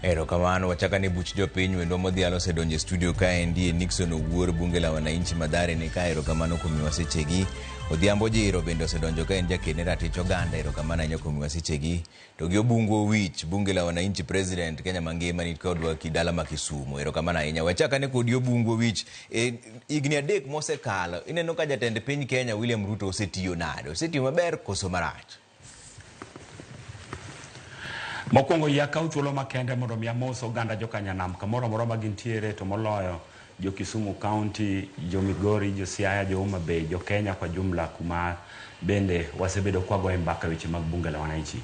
Erokamano, wachakane buch jopiny wendwa modhial osedonjo e studio kaendi Nixon Owuor bunge la wananchi Mathare ni ka erokamano kuom miwa sechegi. Odhiambo Jiro bende osedonjo ka en jaked ne ratich oganda erokamano ahinya kuom miwa sechegi. To gi Obungu Owich bunge la wananchi president Kenya mangima ni kodwa kidala ma Kisumu erokamano ahinya. Wachakane kodi Obungu Owich e higni 3 mosekalo ineno ka jatend piny Kenya William Ruto osetiyo nade? Osetiyo maber koso marach? Mokwongo yie akaw thuolo makende mondo mi amos oganda jokanyanam kamoro amora ma gintiere to moloyo jo Kisumu County, jo Migori, jo Siaya, jo Homa Bay, jo Kenya kwa jumla kuma bende wasebedo kwagoye mbaka weche mag bunge la wananchi.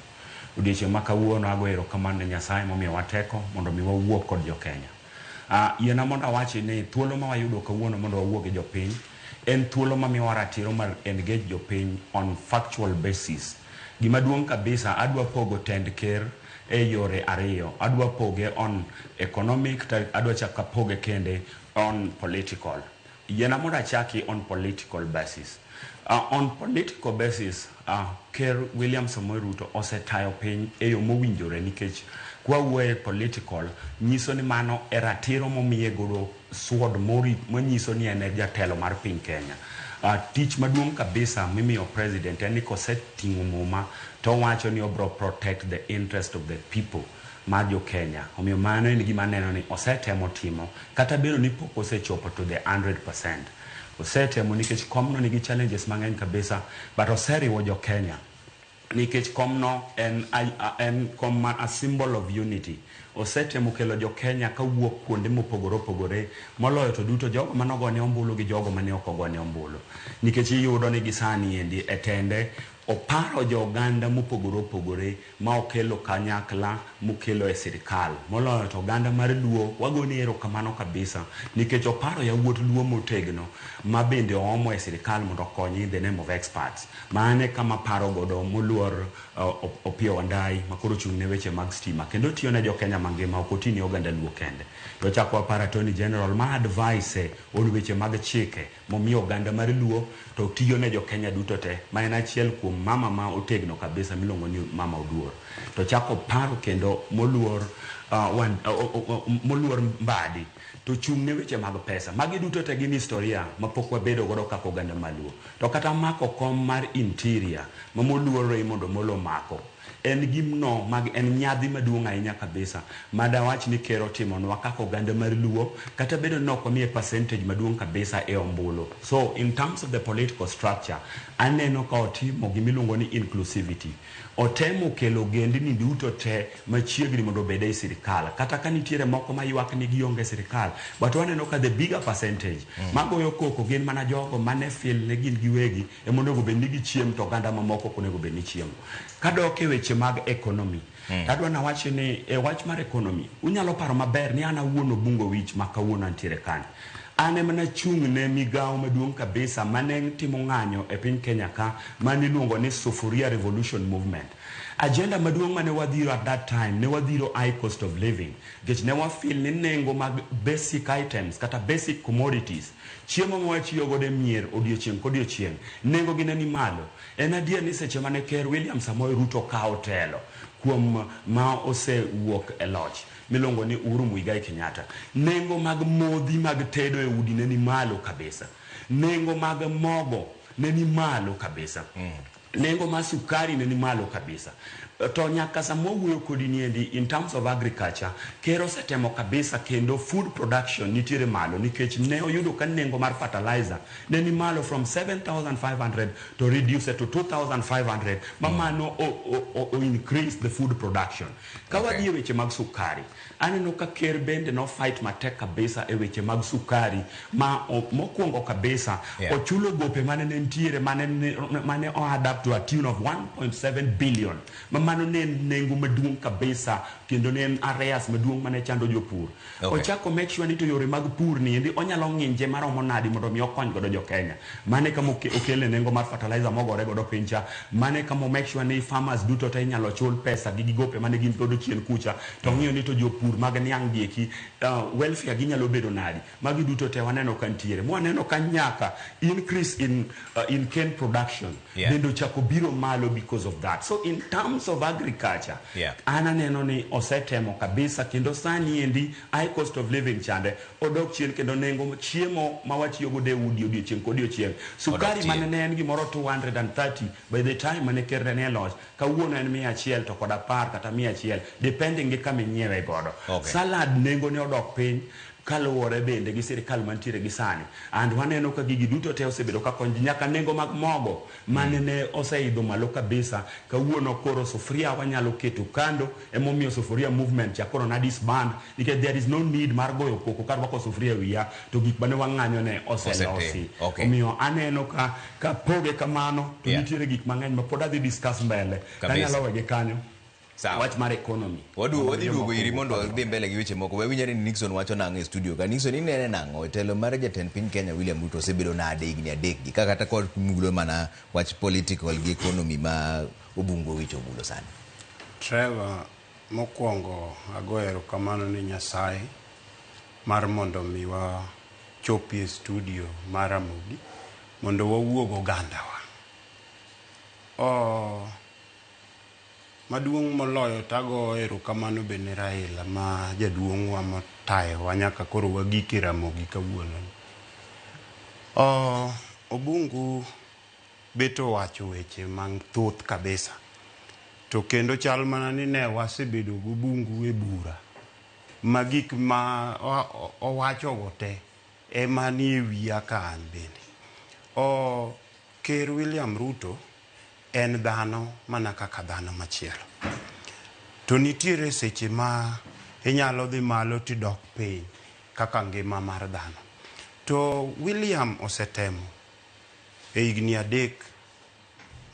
Odiochieng' ma kawuono ago erokamano ne Nyasaye momiyowa teko mondo mi wawuo kod jo Kenya. Yiena mondo awachi ni thuolo ma wayudo kawuono mondo wawuo gi jopiny en thuolo mamiyowa ratiro mar engage jopiny on factual basis. Gima duong' kabisa adwa pogo tend ker e yore ariyo. Adwa poge on economic to adwa chako apoge kende on political. Yiena mondo achaki on political basis. On political basis, Ker William Samoei Ruto osetayo piny e yo mowinjore nikech kwawuoyo e political nyiso ni mano e ratiro momiye godo sword manyiso ni en e jatelo mar piny Kenya. Tich maduong' kabisa mimiyo president en ni koseting'o muma to owacho ni obro protect the interest of the people mar jo Kenya. Omiyo mano en gima aneno ni osetemo timo kata bedo ni pok osechopo to the 100%. Osetemo nikech komno nigi challenges mang'eny kabisa but oseriwo jo Kenya nikech komno en, en kom ma a symbol of unity. Osetemo kelo jo Kenya kawuok kuonde mopogore opogore moloyo to duto jogo mane ogone ombulu gi jogo mane ok ogone ombulu. Nikech iyudo ni gisani endi e tende oparo jo oganda mopogore opogore ma okelo kanyakla mokelo e sirikal. Moloyo to oganda mar Luo wagone erokamano kabisa nikech oparo yawuot Luo motegno ma bende oomo e sirikal mondo okonye in the name of experts. Mano e kama aparo godo moluor Opiyo Wandayi ma koro ochung' ne weche mag stima kendo otiyo ne jo Kenya mangima ok oti ne oganda Luo kende. To achako aparo Attorney General ma advise on weche mag chike momiyo oganda mar Luo to tiyo ne jo Kenya duto te ma en achiel kuom mama ma otegno kabisa miluongo ni Mama Oduor. To chako paro kendo moluor moluor Mbadi to chung' ne weche mag pesa. Magi duto te gin historia ma pok wabedo godo kaka oganda ma Luo. To kata mako kom mar interior ma moluor Raymond Omolo omako en gimno mag en nyadhi maduong' ahinya kabisa ma dawach ni ker otimonwa kaka oganda mar Luo kata bedo ni ok wamiye percentage maduong' kabisa e ombulu. So in terms of the political structure aneno ka otimo gimiluongo ni inclusivity. Otemo kelo ogendni duto te machiegni mondo obed ei sirikal. Kata ka nitiere moko maywak ni gionge e sirikal, but waneno ka the bigger percentage magoyo koko gin mana jogo mane feel ni gin giwegi ema onego bed ni gichiem to oganda mamoko ok onego bed ni chiemo. Kadok e weche mag economy, tadwa nawachi ni e wach mar economy, unyalo paro maber ni an awuon Obungo Wich ma kawuono antiere kani. An ema nachung' ne migawo maduong' kabisa mane timo ng'anyo e piny Kenya ka mane iluongo ni Sufuria Revolution Movement. Agenda maduong' mane wadhiro at that time ne wadhiro high cost of living nikech ne wa feel ni nengo mag basic items kata basic commodities, chiemo ma watiyo godo e mier odiochieng' kodiochieng' nengo gi ne ni malo. En adier ni seche mane Ker William Samoei Ruto okawo telo kuom ma osewuok e loch miluongo ni Uhuru Muigai Kenyatta, nengo mag modhi mag tedo e udi ne ni malo kabisa. Nengo mag mogo ne ni malo kabisa. Nengo mar sukari ne ni malo kabisa. To nyaka sama wawuoyo kodi niendi in terms of agriculture, ker osetemo kabisa kendo food production nitiere malo nikech ne oyudo ka nengo mar fertilizer ne ni malo from 7,500 to reduce to 2,500 ma mano o increase the food production. Ka wadhi e weche mag sukari, aneno ka ker bende no fight matek kabisa e weche mag sukari ma mokwongo kabisa ochulo gope mane ne nitiere mane o add up to a tune of 1.7 billion ma mano ne en nengo maduong' kabisa kendo ne en arrears maduong' mane chando jopur. Ochako make sure ni to yore mag pur ni endi onyalo ng'inje maromo nadi mondo mi okony godo jo Kenya. Mano e kama okele nengo mar fertilizer mogore godo piny cha. Mano e kama o make sure ni farmers duto te inyalo chul pesa gi gigope mane gin godo chien kucha. To ong'iyo ni to jopur mag niang' gi eki welfare gi nyalo bedo nadi. Magi duto te waneno ka nitiere. Mwaneno ka nyaka increase in cane production bende ochako biro malo because of that. So in terms of terms of agriculture, an aneno ni osetemo kabisa, kendo sani endi high cost of living chande odok chien, kendo nengo chiemo ma watiyo godo e udi odiochieng' kodiochieng', sukari chien. Mane ne en gimoro 230 by the time mane ker ne nie loch, kawuono en 110 kata 100, depending gi kama inyiewe godo. Salad nengo ne odok piny kaluwore bende gi sirikal mantiere gi sani, and waneno ka gigi duto te osebedo ka konyo ji, nyaka nengo mag mogo mane ne oseidho malo kabisa, kawuono koro sufuria wanyalo keto kando. Emomiyo sufuria movement cha koro na disband, nikech there is no need mar goyo koko karwako sufuria e wiya to gik mane wang'anyo ne oselosi. Osetim. Omiyo aneno ka kapoge kamano to nitiere gik mang'eny ma pod adhi discuss mbele. Tanyalo wegi kanyo. Wach mar economy. Wadhi Mondo duogo jomoko iri owuo mondo kod wadhi mbele gi weche moko. Wawinjore ni Nixon wacho nang'o e studio ka. Nixon, inene nang'o? Telo mar jatend piny Kenya William Ruto osebedo nade higni 3 gi? Ka kata kod mulo mana wach political gi economy ma Obungo wich omulo sani. Trevor, mokwongo ago erokamano ni Nyasaye mar mondo mi wachopi e studio mar Ramogi mondo wawuog ogandawa. Oh, maduong' moloyo tago erokamano be ne Raila ma jaduong'wa motayowa nyaka koro wagik e Ramogi kawuono. Oh, Obungu bet owacho weche mathoth kabisa. To kendo chal mana ni ne wasebedo gobungu e bura ma gik ma owachogo te ema nie wiya ka an bende. O Ker William Ruto en dhano mana kaka dhano machielo. To nitiere seche ma inyalo dhi malo tidok piny kaka ngima mar dhano. To William osetemo e higni 3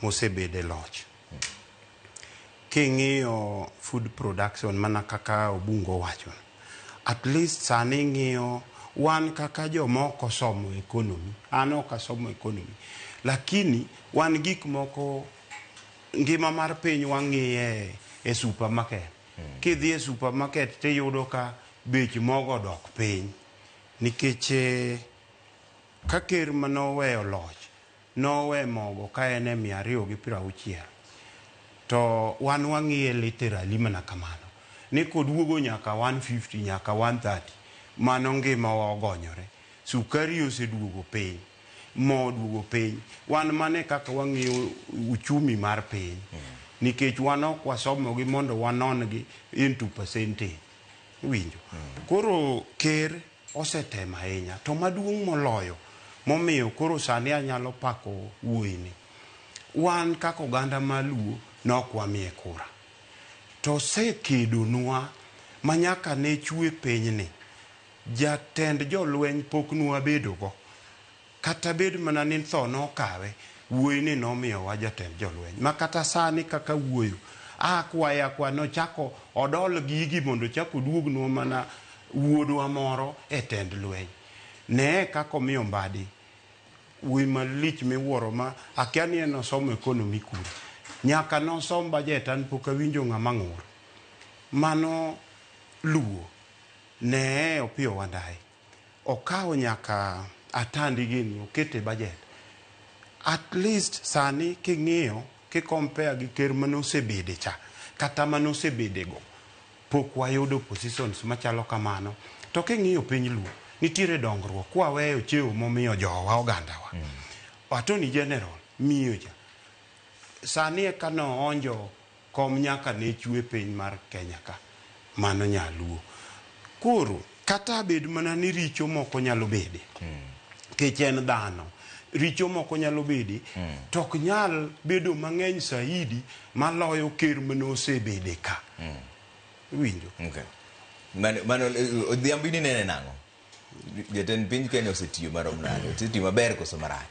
mosebede loch. King'iyo food production mana kaka Obungo wacho, at least sani ing'iyo wan kaka joma ok osomo economy, an ok asomo economy, lakini wan gik moko ngima mar piny wang'iye e supermarket. Kidhi e supermarket tiyudo ka bech mogo odok piny nikech ka ker manoweyo loch nowe mogo ka en e 260, to wan wang'iye literally mana kamano ni koduogo nyaka 150 nyaka 130, mano ngimawa ogonyore. Sukari oseduogo piny, mo oduogo piny. Wan mane kaka wang'iyo uchumi mar piny, nikech wan ok wasomogi mondo wanon gi into percentage. Iwinjo? Koro ker osetemo ahinya, to maduong' moloyo momiyo koro sani anyalo pako wuoyini, wan kaka oganda maluo nok wamiye kura, to osekedonwa ma nyaka ne chwe pinyni. Jatend jolweny pok nwabedogo, kata bed mana ni tho nokawe, wuoyini nomiyowa jatend jolweny ma kata sani kaka wuoyo akwaye akwa nochako odol gigi mondo ochak oduognwa mana wuodwa moro e tend lweny. Nee kaka omiyo Mbadi wuoyi malich miwuoro ma akia ni en osomo economy kure. Nyaka nosom budget, an pok awinjo ng'ama ng'ur. Mano luo. Nee Opiyo Wandayi. Okawo nyaka Atandi gini okete budget. At least sani king'iyo, kikompare gi ker mane osebede cha, kata mane osebede go, pok wayudo positions machalo kamano. To king'iyo piny Luo, nitiere dongruok kwaweyo cheo momiyo jowa ogandawa. Attorney General miyo cha. Sani eka noonjo kom nyaka ne chwe piny mar Kenya ka. Mano nyaluo. Koro kata bed mana ni richo moko nyalo bede. Nikech en dhano. Richo moko nyalo bede, to ok nyal bedo mang'eny saidi maloyo ker mane osebede ka. Iwinjo? Okay. Mano Odhiambo, in inene nang'o? Jatend piny Kenya osetiyo marom nade? Osetiyo maber koso marach?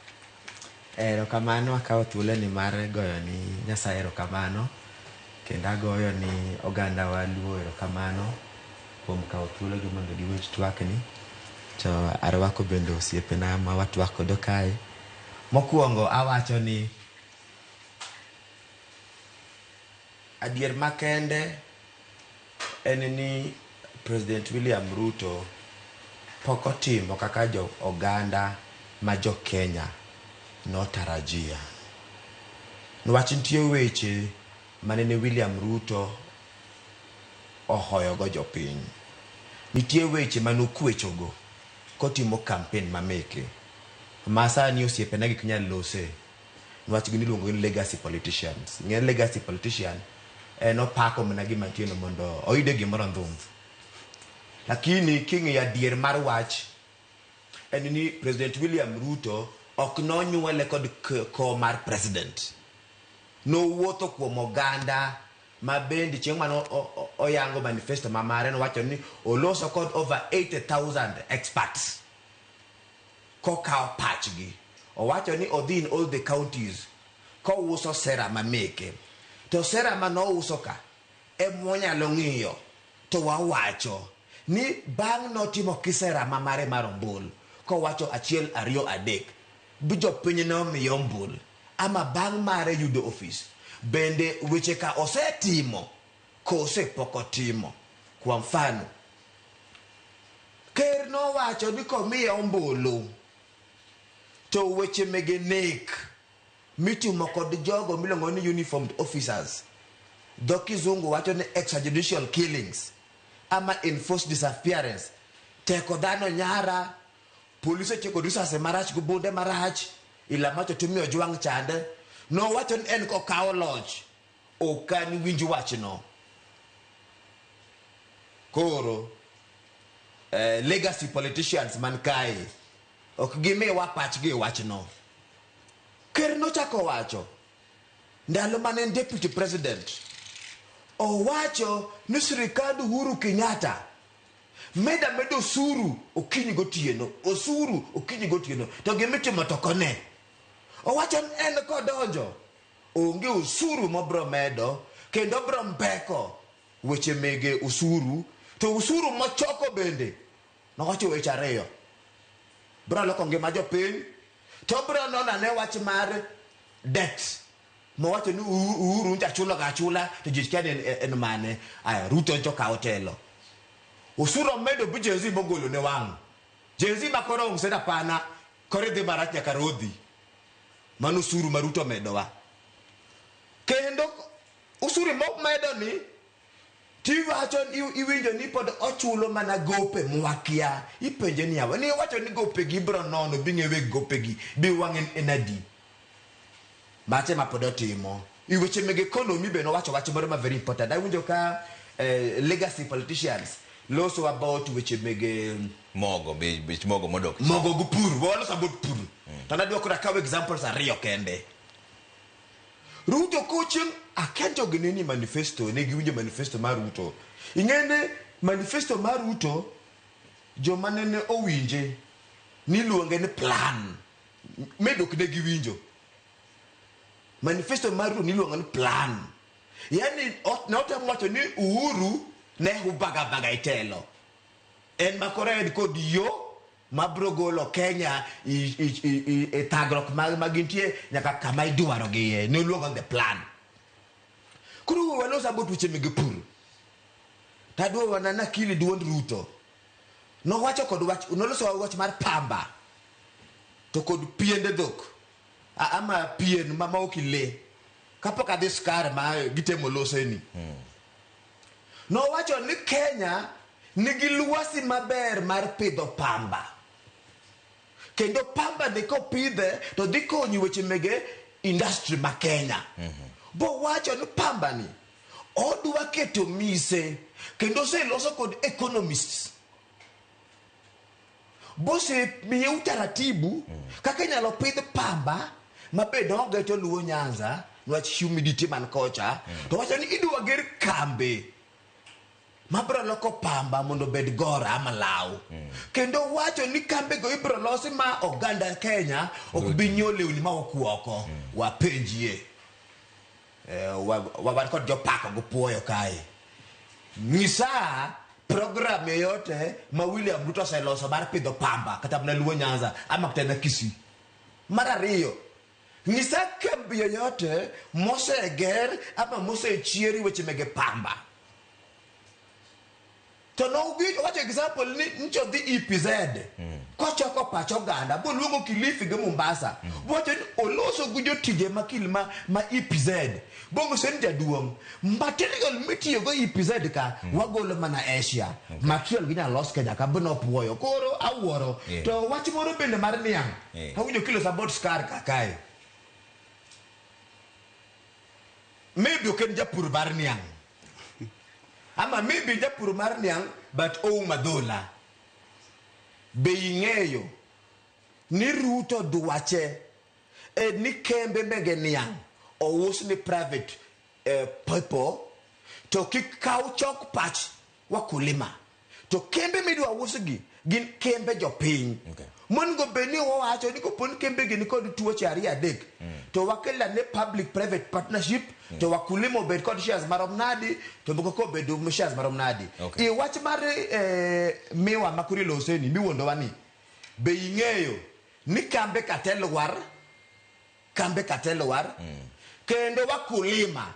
Erokamano, akawo thuoloni mar goyo ni Nyasaye erokamano, kendo agoyo ni oganda wa Luo erokamano kuom kawo thuologi mondo giwinj twakni. To arwako bende osiepena ma watwak godo kae. Mokwongo awacho ni adier makende en ni President William Ruto pok otimo kaka jo oganda ma jo Kenya notarajia. Niwach nitie weche manene William Ruto ohoyogo jopiny. Nitie weche mane okwechogo kotimo campaign ma meke ma sani osiepena gi ok nyal lose niwach gin iluongo ni legacy politicians. Ing'e legacy politician en opako mana gima nitie no mondo oyude gimoro ndhundh. Lakini king'iyo adier mar wach en ni President William Ruto ok nonyuole kod kom mar president. Nowuotho kuom oganda ma bende chieng' mane oyango manifesto ma mare nowacho ni oloso kod over 80,000 experts kokawo pachgi. Owacho ni odhi in all the counties kouso sera ma meke. To sera ma nouso ka ema wanyalo ng'iyo to wawacho ni bang' notimo kisera ma mare mar ombul kowacho achiel ariyo adek bi jopiny ne omiye ombul ama bang' mare yudo ofis bende weche ka osetimo kose pok otimo. Kwa mfano ker nowacho ni komiye ombulu to weche mege nek mitimo kod jogo miluongo ni uniformed officers dho kizungu wacho ni extrajudicial killings ama enforced disappearance teko dhano nyara polise tiyo kod risase marach gi bunde marach ilamacho tumi ojwang' chande nowacho ni en kokawo loch ok an winj wachno koro legacy politicians man kae ok gimiwa pachgi e wachno ker nochako wacho ndalo mane en deputy president owacho ni sirikand Uhuru Kenyatta meda medo osuru okinyi gotieno osuru okinyi gotieno to gimitimo to ok one owacho ni en kodonjo onge osuru mobro medo kendo bro mbeko weche mege osuru to osuru mochoko bende nowacho weche ariyo bro loko ngima jopiny to bro nono ane wach mar debt mowacho ni Uhuru ncha chulo ga achula to ji kia ni en mane aya Ruto ncho kawo telo osuru omedo bi Gen Z mogolo ne wang' Gen Z ma koro ong'se apana koro idhi marach nyaka rodhi mano osuru ma Ruto omedowa kendo osuru momedo ni tiwacho iwinjo ni pod ochulo mana gope mwakia ipenje ni yawa ni iwacho ni gope gi ibro nono bing'e weg gopegi bi wang' en adi mache ma pod otimo i weche meg economy be nowacho wach moro ma very important awinjo ka legacy politicians loso about weche mege mogo bech mogo modok chien. Mogo gi pur waloso about pur to nadwa koro akaw examples ariyo kende Ruto kochieng' akia jogi ne ni manifesto ne giwinjo manifesto mar Ruto ing'e ni manifesto mar Ruto joma nene owinje niluonge ni plan maybe ok ne giwinjo manifesto mar Ruto niluongo ni plan yani ne otemo wacho ni Uhuru ne hubagabaga e telo en ma koro en kod yo mabro golo Kenya e thagruok ma gintie nyaka kama idwaro giye ne oluongo the plan koro walos about weche mege pur tadwa wana nakili duond Ruto nowacho kod wach noloso wach mar pamba to kod piende dhok ama pien ma ok ile kapok adhi skar ma gitemo loseni nowacho ni Kenya nigi lwasi maber mar pidho pamba kendo pamba ni kopidhe to dhi konyo weche mege industry ma Kenya bowacho ni pamba ni odwa keto mise kendo oseloso kod economists bosemiye utaratibu kaka inyalo pidh pamba mabe donge to luwo Nyanza niwach humidity man kocha to wacho ni idwa ger kambe mabro loko pamba mondo obed gora ama law kendo wacho ni kambego ibro losi ma oganda Kenya ok bi nyiewo lewni ma ok oko wapenjie wan kod jopako gi puoyo kae nyisa program yoyote ma William Ruto oseloso mar pidho pamba kata mana Luo Nyanza ama kata na Kisii. Mar ariyo, nyisa kambi yoyote moseger ama mosechieri weche mege pamba. To nowacho example ni ncho dhi EPZ kochoko pach oganda boluongo Kilifi gi Mombasa bowacho ni oloso gi jotije makil ma EPZ bonyiso ni jaduong' material mitiyogo EPZ ka wagolo mana Asia material gi nyalo los Kenya ka bnopuoyo koro awuoro. To wach moro bende mar niang' awinjo kiloso about skar ka kae maybe ok en japur mar niang' ama maybe japur mar niang' but oumo adhola. Be ing'eyo ni Ruto dwache en ni kembe mege niang' ous ni private people to kik kaw chok pach wakulima to kembe midwa usgi gin kembe jopiny. Monego bed ni wawacho ni kopo ni kembe gi nikod tuoche ariyo adek to wakel ane public private partnership to wakulima obed kod shares marom nadi to moko ka obed shares marom nadi. I wach mar miwa ma koro iloseni miwuondowa ni be ing'eyo ni kambe katel war kambe katel war kendo wakulima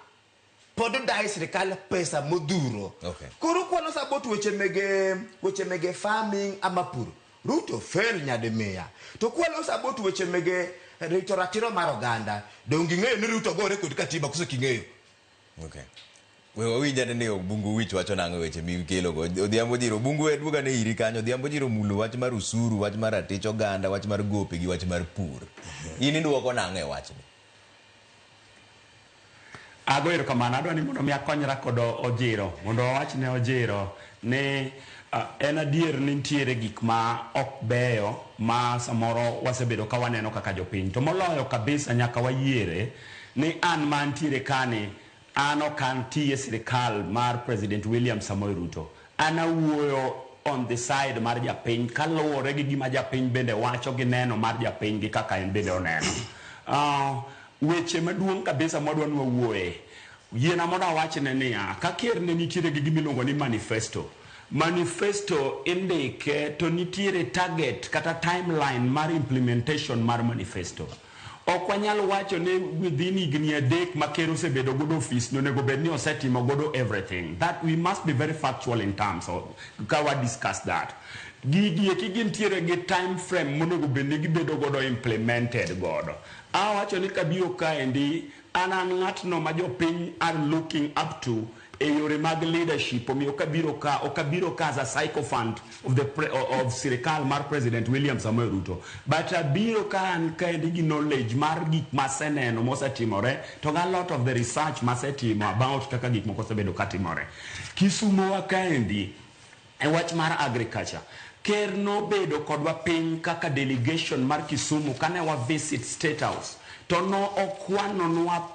pod dai sirikal pesa modhuro. Koro kwaloso about weche mege farming ama pur, Ruto fail nyadi mia. To kwaloso about weche mege rito ratiro mar oganda, donge ing'eyo ni Ruto gore kod katiba koso king'eyo? Okay. We wawinj ane ni Obungu Wich wacho nang'o e weche mikelo go. Odhiambo Jiro, Obungu we duoga ne iri kanyo. Odhiambo Jiro mulo wach mar usuru, wach mar ratich oganda, wach mar gope gi wach mar pur. In iduoko nang'o e wachni? Ago erokamano, adwa ni mondo mi akonyra kod Ojiro, mondo wawach ne Ojiro ni en adier ni nitiere gik ma ok beyo ma samoro wasebedo ka waneno kaka jopiny. To moloyo kabisa nyaka wayiere ni an ma antiere kani, an ok antie sirikal mar President William Samoei Ruto. An awuoyo on the side mar japiny kaluwore gi gima japiny bende wacho gi neno mar japiny gi kaka en bende oneno. Weche maduong' kabisa mwadwa ni wawuoye, yiena mondo awachne niya, ka ker ne nitiere gi gima iluongo ni manifesto. Manifesto indike to nitiere target kata timeline mar implementation mar manifesto. Ok wanyal wacho ni within higni 3 ma ker osebedo godo ofis no onego bed ni osetimo godo everything. That we must be very factual in terms of ka wa discuss that. Gigi eki gintiere gi time frame monego bed ni gibedo godo implemented godo. Awacho ni kabiro kaendi an ng'atno ma jopiny are looking up to e yore mag leadership, omiyo kabiro ka ok abiro ka as a sycophant of sirikal mar President William Samoei Ruto, but abiro ka an kaendi gi knowledge mar gik maseneno mosetimore to ga lot of the research masetimo about kaka gik moko osebedo katimore. Kisumo wa kaendi e wach mar agriculture, ker nobedo kodwa piny kaka delegation mar Kisumu kane wa visit State House to no okwanonwa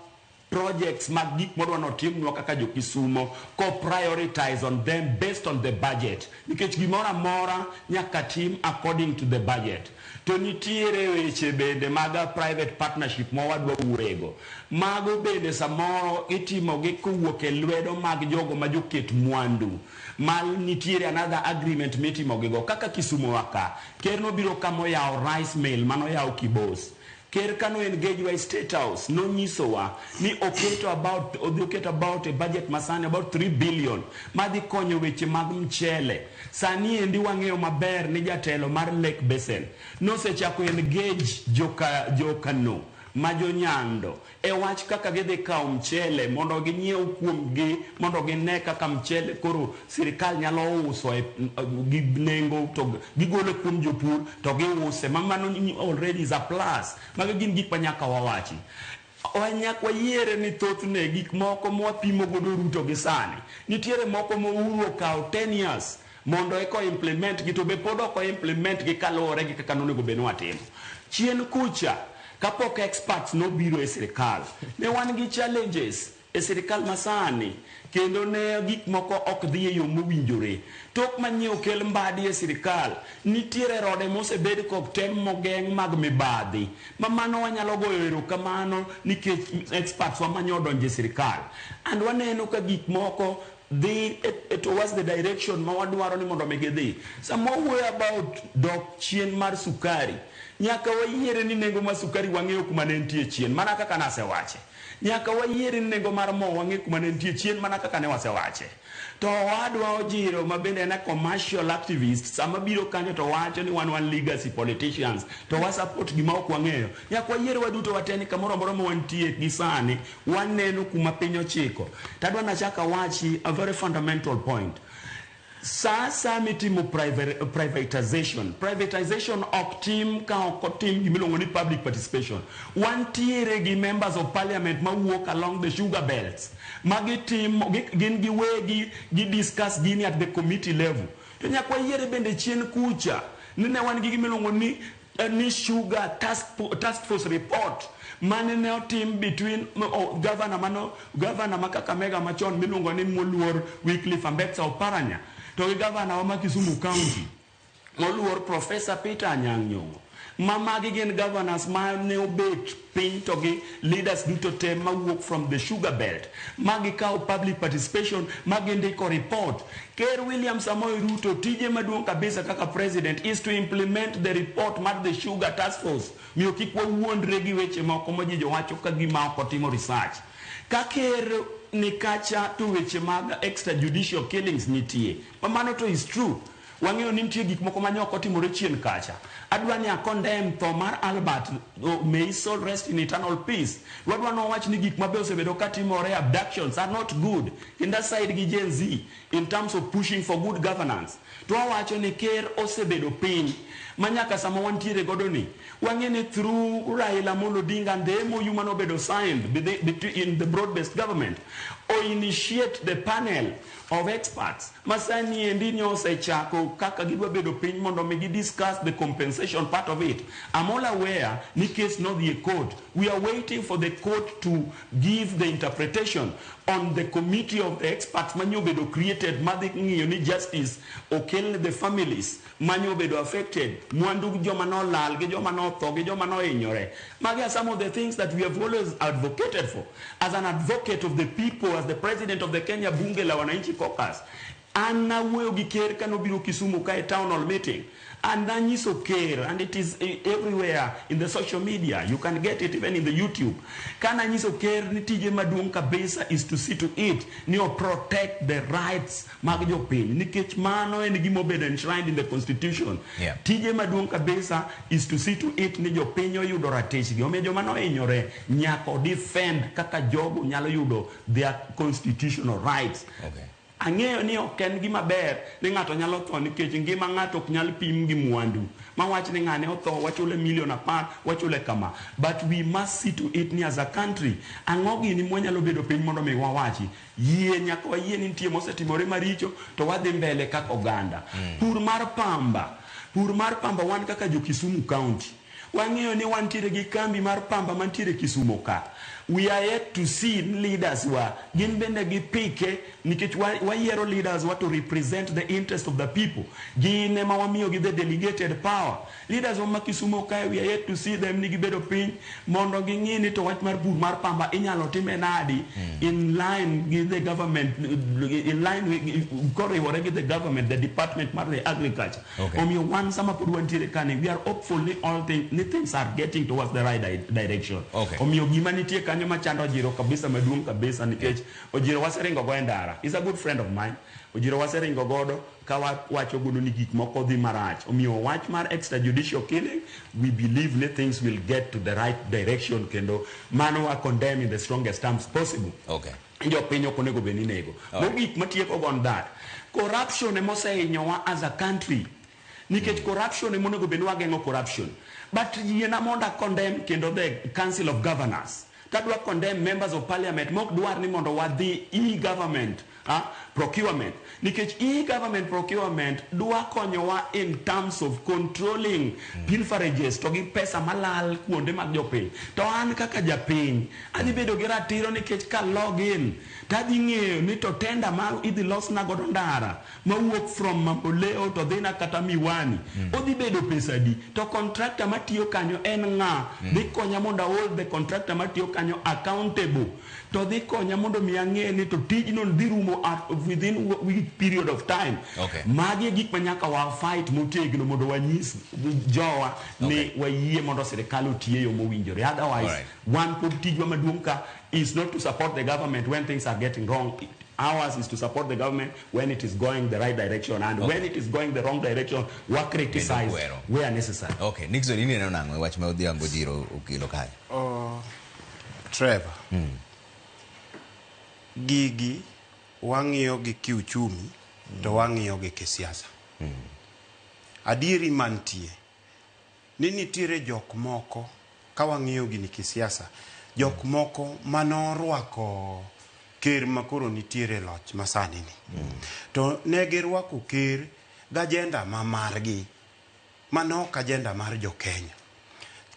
projects mag gik modwa notimnwa kaka jo Kisumo ko prioritize on them based on the budget, nikech gimoro amora nyaka tim according to the budget. To nitiere weche bende mag private partnership ma wadwa wuoyego, mago bende samoro itimo gi kowuok e lwedo mag jogo ma joket mwandu ma nitiere another agreement mitimo gigo kaka Kisumo wa ka ker nobiro kama oyawo rice mill manoyawo Kibos. Ker kano engage wa e State House nonyisowa ni oketo about odhi oketo about a budget masani about 3 billion madhi konyo weche mag mchele. Sani endi wang'eyo maber ni jatelo mar Lake Basin nosechako engage jokano ma jonyando e wach kaka gidhi kawo mchele mondo ginyiew kuomgi mondo gine kaka mchele koro sirikal nyalo uso e gi nengo to gigolo kuom jopur to giuse ma mano already is a plus. Mago gin gik ma nyaka wawachi. Nyaka wayiere ni thothne gik moko mwapimo godo Ruto gi sani nitiere moko ma Uhuru okawo 10 years mondo eka implement gi to be pod ok implement gi kaluwore gi kaka nonego bed ni watimo. Chien kucha kapok experts nobiro e sirikal ne wan gi challenges e sirikal masani kendo ne gik moko ok dhi e yo mowinjore. Tok manyie okel mbadi e sirikal, nitiere rode mosebed kod tem mogeng' mag mibadhi ma mano wanyalo goyo erokamano nikech experts wa manyo odonjo e sirikal. And waneno ka gik moko dhi towards the direction ma wadwaro ni mondo mi gidhi. Sama wawuoyo about dok chien mar sukari, nyaka wayiere ni nengo mar sukari wang'eyo kuma ne nitie chien, mana kaka nasewache. Nyaka wayier ni nengo mar mo wang'e kuma ne nitie chien mana kaka ne wasewache. To owadwa Ojiro ma bende en a commercial activist sama biro kanyo to wacho ni wan wan legacy politicians to wa support gima ok wang'eyo. Nyaka wayier waduto wate ni kamoro amora ma wantie gi sani waneno kuma piny ochiko. Tadwa nachak awachi a very fundamental point. Sasa mitimo privatization. Privatization ok tim ka ok otim gimiluongo ni public participation. Wantiere gi members of parliament mawuok along the sugar belts. Ma gitimo, gin giwegi gi discuss gini at the committee level. To nyaka wayiere bende chien kucha ni ne wan gi gimiluongo ni sugar task force report mane ne otim between governor mano governor ma Kakamega machon miluongo ni moluor Wycliffe Ambetsa Oparanya to gi governor wa ma Kisumu County moluor Professor Peter Anyang' Nyong'o. Ma magi gin governors ma ne obet piny to gi leaders duto te mawuok from the sugar belt ma gikawo public participation ma gindiko report. Ker William Samoei Ruto tije maduong' kabisa kaka president is to implement the report mar the sugar task force. Miyo kik wawuondre gi weche moko ma ji jowacho ka gima ok otimo research. Ka ker ni kacha to weche mag extrajudicial killings nitie. Ma mano to is true. Wang'eyo ni nitie gik moko mane ok otimore chien kacha. Adwa ni a condemn tho mar Albert, oh, may his soul rest in eternal peace. Wadwa nowach ni gik mabe osebedo katimore, abductions are not good. Kendo side gi Gen Z in terms of pushing for good governance. To wawacho ni ker osebedo piny ma nyaka sama wantiere godo ni wang'e ni through Raila Amolo Odinga and the MOU manobedo signed in the broad-based government o initiate the panel of experts masani endi ni osechako kaka gidwa bedo piny mondo mi gi discuss the compensation part of it. I'm all aware ni case nodhi e court. We are waiting for the court to give the interpretation on the committee of the experts manyo obedo created madhi ng'iyo ni justice okel ne the families manyo obedo affected, mwandu joma nolal gi joma notho gi joma nohinyore. Magi are some of the things that we have always advocated for. As an advocate of the people, as the president of the Kenya Bunge la Wananchi Caucus, an nawuoyo gi ker kanobiro Kisumu ka e town hall meeting, and nanyiso ker, and it is everywhere in the social media, you can get it even in the YouTube. Kananyiso ker ni tije maduong' kabisa is to see to it ni o protect the rights mag jopiny, nikech mano en gima obedo enshrined in the constitution. Tije maduong' kabisa is to see to it ni jopiny oyudo ratichgi. Omiyo joma nohinyore nyaka o defend kaka jogo nyalo yudo their constitutional rights. Ang'eyo ni ok en gima ber ni ng'ato nyalo tho nikech ngima ng'ato ok nyal pim gi mwandu. Mawach ni ng'ane otho wachule milion 10, wachule kama. But we must see to it ni as a country, ang'o gini mwanyalo bedo piny mondo mi wawachi. Yie nyaka wayie ni nitie mosetimore maricho to wadhi mbele kaka oganda. Pur mar pamba. Pur mar pamba wan kaka jo Kisumu County. Wang'eyo ni wantiere gi kambi mar pamba mantiere Kisumu ka. We are yet to see leaders wa gin bende gipike nikech wayiero leaders wa to represent the interest of the people. Gin ema wamiyo gi the delegated power. Leaders wa ma Kisumu kae, we are yet to see them ni gibedo piny mondo ging'i ni to wach mar pur mar pamba inyalo time nadi in line gi the government, in line with, koriwore gi the government, the department mar the agriculture. Omiyo wan sama pod wantiere kani, we are hopeful ni all things, ni things are getting towards the right direction. Omiyo gima nitie kanyo machando Ojiro kabisa maduong' kabisa nikech Ojiro waseringo go e ndara. He's a good friend of mine. Ojiro waseringo godo ka wawacho godo ni gik moko dhi marach. Omiyo wach mar extrajudicial killing, we believe ni things will get to the right direction kendo mano wa condemn in the strongest terms possible. Jopiny ok onego bed ni nego. Mogik matieko on that, corruption ema osehinyowa as a country. Nikech corruption ema onego bed ni wageng'o corruption. But yiena mondo a condemn kendo the Council of Governors. Tadwa condemn members of parliament mok dwar ni mondo wadhi e-government procurement. Nikech e-government procurement dwa konyowa in terms of controlling pilferages to gi pesa malal kuonde mag jopiny. To an kaka japiny, adhi bedo gi ratiro nikech ka log in, tadhi ng'eyo ni to tender ma idhi losna godo ndara mawuok from Mamboleo to dhina kata Miwani, odhi bedo pesa adi? To contractor matiyo kanyo en ng'a? Dhi konya mondo hold the contractor matiyo kanyo accountable. To dhi konya mondo mi ang'e ni to tijno dhi rumo at within which period of time. Magi e gik ma nyaka wa fight motegno mondo wanyis jowa ni wayie mondo sirikal otiye e yo mowinjore. Otherwise, wan pod tijwa maduong' ka is not to support the government when things are getting wrong. Ours is to support the government when it is going the right direction, and when it is going the wrong direction, wa criticize kwero. Where necessary. Okay, Nixon, ineno nang'o e wach ma Odhiambo Jiro okelo kae? Oh, Trevor. Gigi wang'iyo gi kiuchumi to wang'iyo gi kisiasa. Adieri mantie ni nitiere jok moko ka wang'iyo gini kisiasa, jok moko manorwako ker makoro nitiere e loch masani ni. To ne girwako ker gi agenda ma margi, mano ok agenda mar jo Kenya.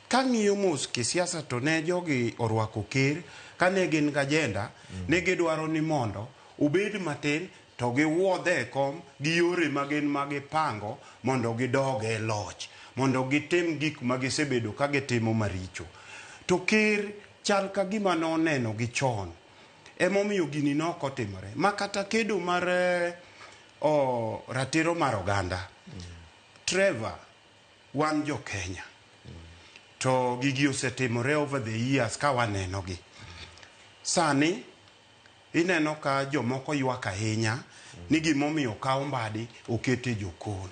Kang'iyo mos kisiasa to ne jogi orwako ker kane gin gi agenda ne gidwaro ni mondo obed matin to giwuodhe e kom gi yore ma gin ma gipango mondo gidog e loch mondo gitim gik ma gisebedo ka gitimo maricho. To ker chal ka gima noneno gi chon emomiyo gini nok otimore ma kata kedo mar o, ratiro mar oganda. Trevor, wan jo Kenya to gigi osetimore over the years ka wanenogi. Sani ineno ka jomoko ywak ahinya ni gimomiyo okaw Mbadi okete jokon.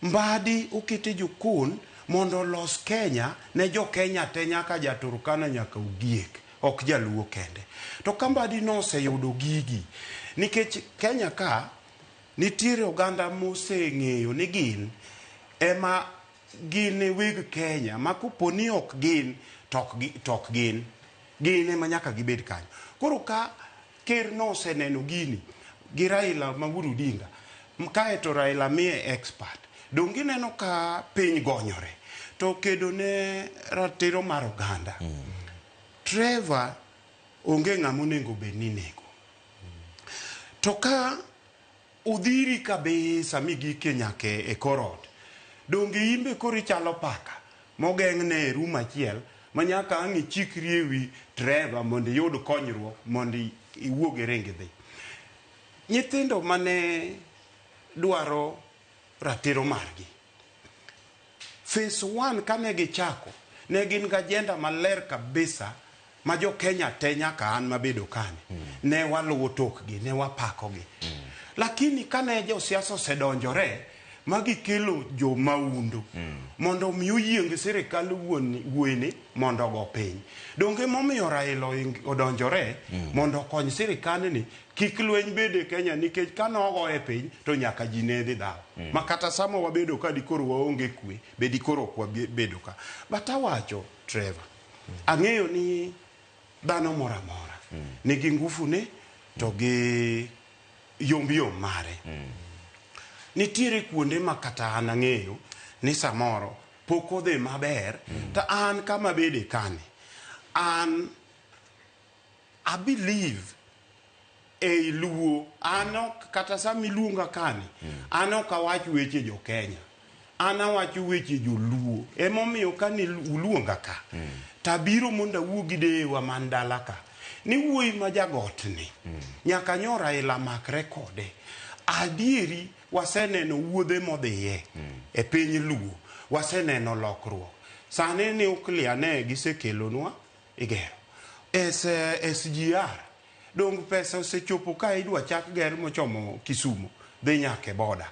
Mbadi okete jokon mondo olos Kenya ne jo Kenya te nyaka ja Turkana nyaka Ogiek, ok jaluo kende. To ka Mbadi noseyudo gigi, nikech Kenya ka nitiere oganda moseng'eyo ni gin ema gin e weg Kenya ma kopo ni ok gin to ok to ok gin gin ema nyaka gibed kanyo. Koro ka ker noseneno gini gi Raila ma wuod Odinga kaeto Raila miye expert dong gineno ka piny gonyore to kedo ne ratiro mar oganda. Trevor, onge ng'ama onego bed ni nego to ka udhiri kabisa migike nyaka e kor ot donge imbe koro ichalo paka mogeng'ne e room achiel ma nyaka ang' ichikri ewi Trevor mondo iyud konyruok mondo iwuog iring idhi. Nyithindo mane dwaro ratiro margi phase one kane gichako ne gin gi agenda maler kabisa ma jo Kenya te nyaka an mabedo kani ne waluwo tokgi ne wapakogi lakini kane josiasa osedonjore ma gikelo jo maundu mondo omi oyieng sirikal wuon wuoyini mondo ogo piny donge momiyo Raila odonjore mondo okony sirikandni kik lweny bed e Kenya nikech kanogoye piny to nyaka ji ne dhi dhawo ma kata sama wabedo ka dikoro waonge kwe be dikoro ok wabedo ka. But awacho, Trevor, ang'eyo ni dhano moro amora nigi ngufu ne to gi yom yom mare. Nitiere kuonde ma kata an ang'eyo ni samoro pok odhi maber to an kama bede kani an I believe ei luo an ok kata sama iluonga kani an ok awach weche jo Kenya an awacho weche joluo emomiyo kane uluonga ka tabiro mondo awuo gi deyewa man dala ka ni wuoyi ma jagotni nyaka nyo Raila makre kode. Adieri waseneno wuodhe modhiye e piny luo waseneno lokruok sani nuclear ne gisekelonwa igero S, SGR dong pesa osechopo ka idwa chak ger mochomo Kisumu dhi nyaka e boda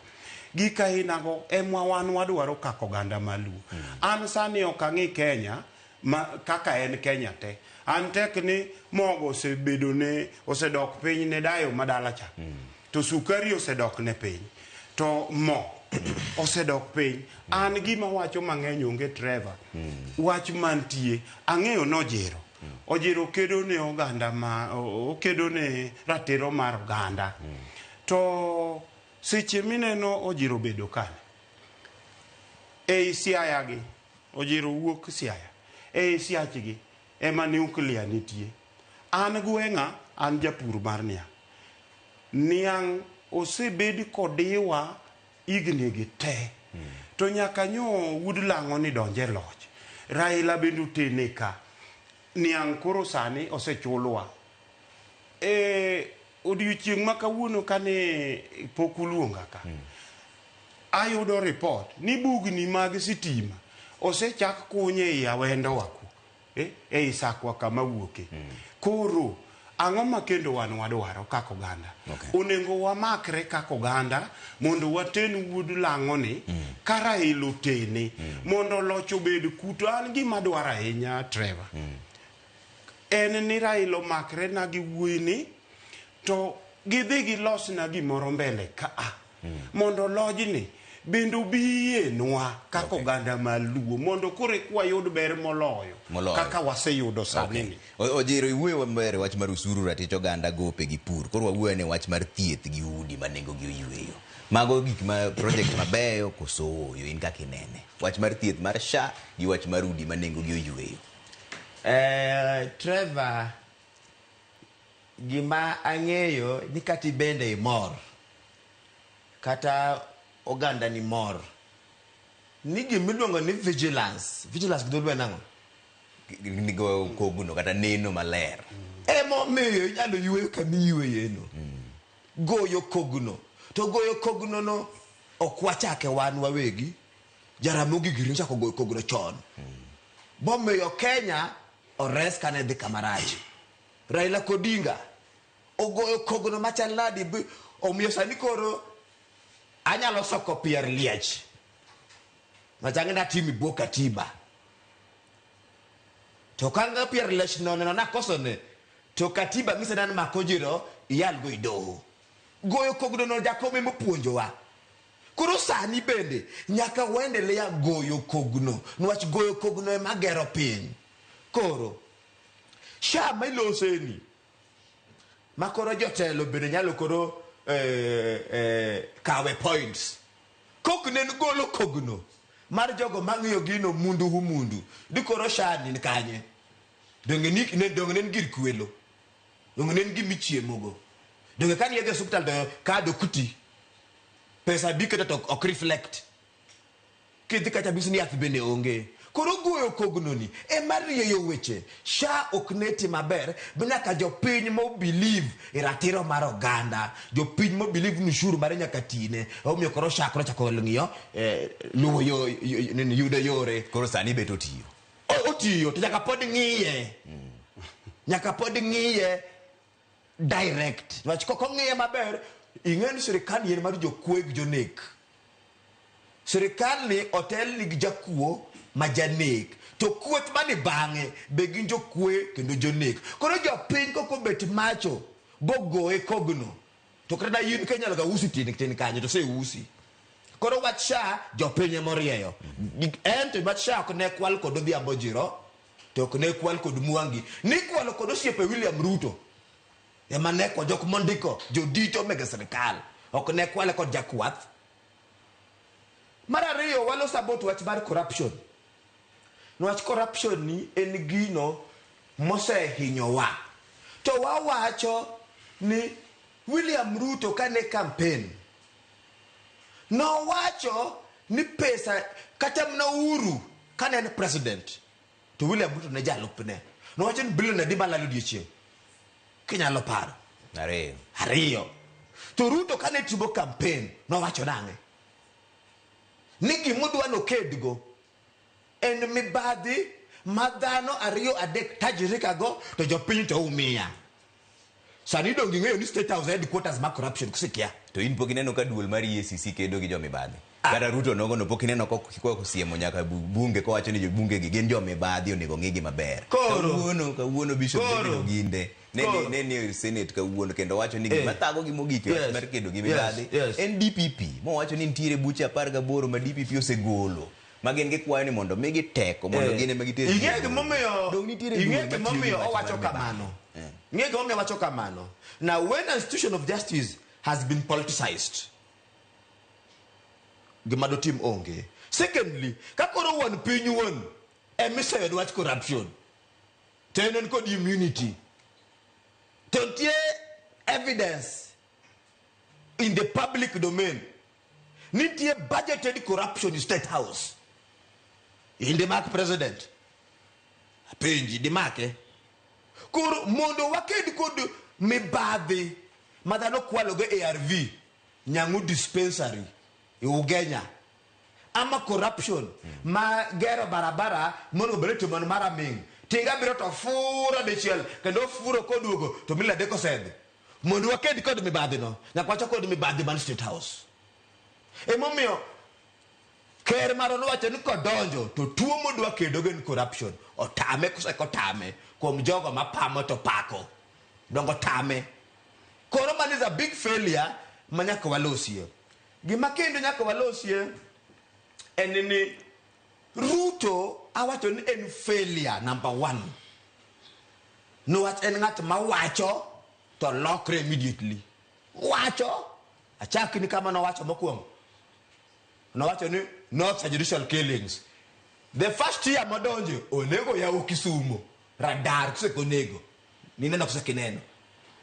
gik ainago emwa wan wadwaro kaka oganda maluo an sani ok ang'i Kenya ma, kaka en Kenya te an tek ni mogo osebedo ne osedok piny ne dayo madala cha to sukari osedok ne piny to mo osedok piny an gima wacho mang'eny onge. Trevor, wach mantie ang'eyo nojiro ojiro kedo ne oganda ma okedo ne ratiro mar oganda to seche mineno ojiro bedo kane ei Siaya gi ojiro wuok Siaya ei Siachgi ema nuclear nitie. An gweng'a an japur mar niang'. Niang' osebed kodiwa higni gi te to nyaka nyo wuod lang'o ni donje loch Raila bende otene ka. Niang' koro sani osechulwa. E odiochieng' ma kawuono kane pok uluonga ka, ayudo report ni bugni mag sitima osechak kuny ei Awendo wa ku, ei Sakwa kama wuoke. Koro ang'o ma kendo wan wadwaro kaka oganda? Onego wamakre kaka oganda mondo waten wuod lang'o ni ka Raila otene mondo loch obed kuto. An gima adwaro ahinya Trevor, en ni Raila omakre na gi wuoyi ni to gidhi gilosna gimoro mbele ka a mondo lojni bende obiyenwa kaka oganda maluo mondo koro eka wayud ber moloyo kaka waseyudo sani ni. Ojiro iwuoyo maber e wach mar usuru, ratich oganda, gope gi pur. Koro wawuoyo ne wach mar thieth gi udi ma nengo gi oyweyo. Mago gik ma project mabeyo koso ooyo in kaka inene? Wach mar thieth mar SHA gi wach mar udi ma nengo gi oyweyo. Trevor, gima ang'eyo ni kata ibende imor, kata oganda ni mor, ni gimiluongo ni vigilance. Vigilance gi dholuo en ang'o? Nigo kogno kata neno maler. Emomiyo inyalo yweyo kama iyweyoeno. Goyo kogno. To goyo kogno no ok wachake wan wawegi. Jaramogi giri nochako goyo kogno chon. Bomiyo Kenya ores kane dhi kama rach. Raila Odinga ogoyo kogno machal nadi omiyo sani koro anyalo soko pier liech. Machange natimi bwo katiba. To kanga pier liech no neno nakosone to katiba ng'ise nan mako jiro iyal go idoho. Goyo kogno no Jakom ema opuonjowa. Koro sani bende nyaka waendelea goyo kogno niwach goyo kogno ema gero piny. Koro SHA ma iloseni ma koro jotelo bende nyalo koro kawe points. Kok ne en golo kogno mar jogo mang'iyo gino mundu hu mundu di koro SHA ni kanye? Donge ni ne donge ne en gir kwelo? Donge ne en gima ichiemogo? Donge kane idhi e osiptal to kad ok ti? Pesa bi kata to ok reflect. Kidhi kacha bisi ni yath bende onge. Koro goyo kogno ni ema rieyo weche. SHA ok ne ti maber, nyaka jopiny mo believe e ratiro mar oganda. Jopiny mo believe ni ushuru mare nyaka tine. Omiyo koro SHA koro chako ng'iyo luwo yo, yudo yore. Koro sani bet otiyo. Otiyo to nyaka pod ng'iye. Nyaka pod ng'iye direct. Wach kok ong'iye maber, ing'e ni sirikal ni en mar jokwe gi jonek. Sirikal ni otel ni gi jakuo ma janek. To kuoth mani bang'e be gin jokwe kendo jonek. Koro jopiny kok obet macho bogoye kogno. To kata na in ka inyalo ga usi tin tin kanyo to oseusi. Koro wach SHA jopiny ema orieyo. En to wach SHA ok ne kwal kod Odhiambo Jiro, to ok ne kwal kod Mwangi. Nikwalo kod osiepe William Ruto. Ema ne kwa jok mondiko jodito mege sirikal. Ok ne kwale kod jakwath. Mar ariyo waloso about wach mar corruption. Niwach corruption ni en gino mosehinyowa. To wawacho ni William Ruto kane campaign nowacho ni pesa kata mana Uhuru kane en president to William Ruto ne jalupne. Nowacho ni bilion adi malalo odiochieng'? Kinyalo paro. Ariyo. To Ruto kane timo campaign nowacho nang'e? Ni gimodwa nokedgo en mibadhi ma dhano ariyo adek tajirika go to jopiny to umia. Sani dong ing'eyo ni State House headquarters ma corruption kusikia. To in pok ineno ka duol mar EACC kedo gi jomibadhi. Kata Ruto nogo no pok ineno kosiemo nyaka bunge kowacho ni jobunge gi gin jomibadhi onego ng'igi maber. Kawuono Bishop David Oginde ne ni Senate kawuono kendo wacho ni gima thago gi mogik e wach mar kedo gi mibadhi en DPP. Mowacho ni nitiere buche 18 ma DPP osegolo. Ma gin gikwayo ni mondo migi teko mondo gin ema giter. Ing'e gimomiyo owacho kamano. Ing'e gimomiyo owacho kamano. Now when an institution of justice has been politicized, gima dotim onge. Secondly, ka koro wuon piny wuon emiseyo dwach corruption, to en kod immunity, to nitie evidence in the public domain nitie budgeted corruption in State House. In the mark president. Apenji dimake. Koro mondo waked kod mibadhi ma dhano kwalogo ARV Nyang'u dispensary e Ugenya ama corruption ma gero barabara monego bed ni itimo mar aming' tinga biro to furo dichiel kendo furo koduogo to mil adek osedhi. Mondo waked kod mibadhi no nyaka wachak kod mibadhi man State House. Emomiyo ker marwa nowacho ni kodonjo to tuo modwa kedogo en corruption. Otame kose kotame kuom jogo mapamo to pako. Dongo tame. Koro mano is a big failure ma nyaka walosie. Gima kendo nyaka walosie en ni Ruto awacho ni en failure number one. Niwach en ng'at mawacho to lokre immediately. Wacho achakni kama nowacho mokwongo. Nowacho ni no extrajudicial killings. The first year modonje onego yawo Kisumo. Radar kose konego. Nineno kose kineno.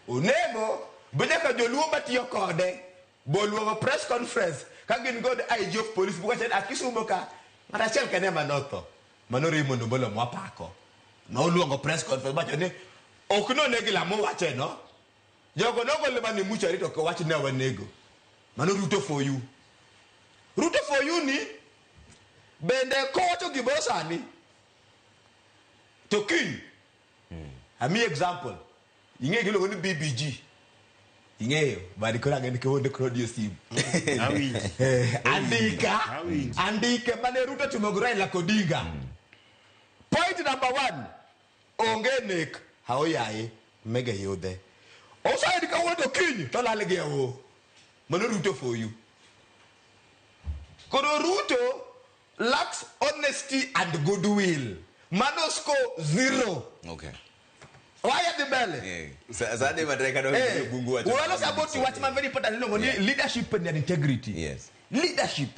Onego be nyaka joluo matiyo kode boluongo press conference ka gin kod IG of police bukacho ni akisumo ka ng'at achiel kende ema notho. Mano Raymond Omolo mwapako. Noluongo press conference bacho ni ok nonegi lamo wache no. Jogo nogole mana e muchari to ok wach ne wanego. Mano Ruto for you. Ruto for you ni bende kowacho gimoro sani to kiny amiyi example ing'eyo giluongo ni BBG ing'eyo badi koro ang'e ni kawuono koro odiyo simu. Awinji. Andika Awinji. andike mane Ruto timo gi Raila Odinga. Point number one, onge nek haoyaye mege yudhe. Osaid kawuono to kiny to lal gi awo. Mano Ruto for you. Koro Ruto lacks honesty and goodwill. Mano score zero. Okay. Waya dhi mbele. Sa dhi matek adwa winjo Bungu wacho. Waloso about wach ma very important iluongo ni leadership and integrity. Yes. Leadership.